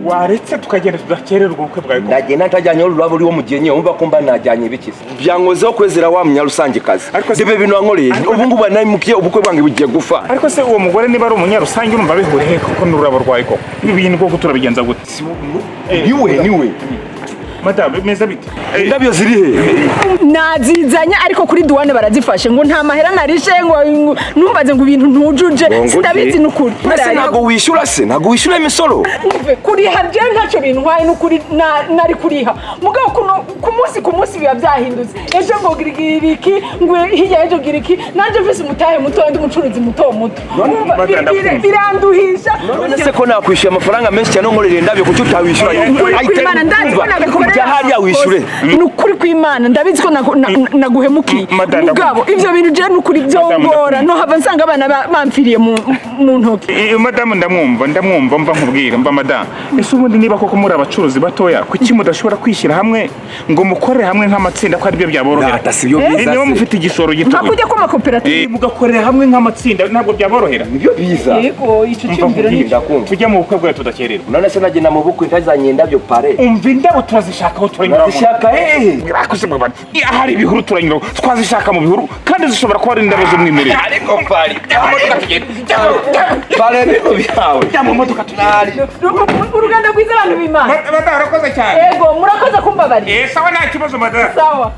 Waretse tukagenda tudakererwa ubukwe bwawe koko? Ndagenda ntajyanye ururabo uriwo mugenyi, wumva ko mba najyanye bikize byankozeho kwezera wa munyarusangekazi. Ariko se- Ndebe ibintu wankoreye ubu ngubu, namukiye ubukwe bwange bugiye gufa. Ariko se uwo mugore niba ari umunyarusange, urumva bihuriye he koko n'ururabo rwawe koko? Ibi bintu koko turabigenza gute? Niwe, niwe. Madamu, bimeze bite? Indabyo ziri he? Nazizanye, ariko kuri douane barazifashe ngo nta mahera narishe, ngo numbaze ngo ibintu ntujuje. Sindabizi n'ukuri. Ese ntabwo wishyura se? Ntabwo wishyura imisoro? Umve, kuriha je ntacyo bintwaye n'ukuri, nari kuriha, mugabo kuno ku munsi ku munsi biba byahindutse. Ejo ngo gira iki, ngo hirya y'ejo gira iki. Nanjye mfise umutahe muto, ndi umucuruzi muto muto. Urumva, Madame, ndakumva. biranduhisha. None se ko nakwishyuye amafaranga menshi cyane nkorera indabyo, kuki utawishyura? Ukuri kw'Imana, ndazi ko nagukorera. Jya hariya wishyure. Ni ukuri kw'Imana, ndabizi ko naguhemukiye. Madame, Mugabo ivyo bintu je nukuri byongora, ndakumva. no hava nsanga abana bamfiriye mu ntoki. Madamu, ndamwumva, ndamwumva. Mva nkubwira, mva madamu, ese ubundi niba koko muri abacuruzi batoya, kuki mudashobora kwishyira hamwe ngo mukorere hamwe nk'amatsinda, ko aribyo byaborohera? Data, si byo biza Niba se. mufite igishoro Nka gito, kujya kw'amakoperative. Mugakorera hamwe nk'amatsinda, ntabwo byaborohera? Nibyo biza. Yego, ico Mva cyumviro nkubwire, ni Ndakumva. tujya mu bukwe bwawe tudakererwa. None se nagenda mu bukwe ntazanye indabyo pare? Umva, indabo turazishaka aho turanyura. Nazishaka hehe? Mwakoze mu bantu, ahari ibihuru turanyura, twazishaka mu bihuru, kandi zishobora kuba ari indabo z'umwimerere. Ariko pari Jya mu modoka tugende. Pare ibintu byawe. Jya mu modoka tugende. Urugendo rwiza, abantu b'Imana. Madamu, urakoze cyane. Yego, murakoze kumbabarira. Sawa, nta kibazo, madamu. Sawa.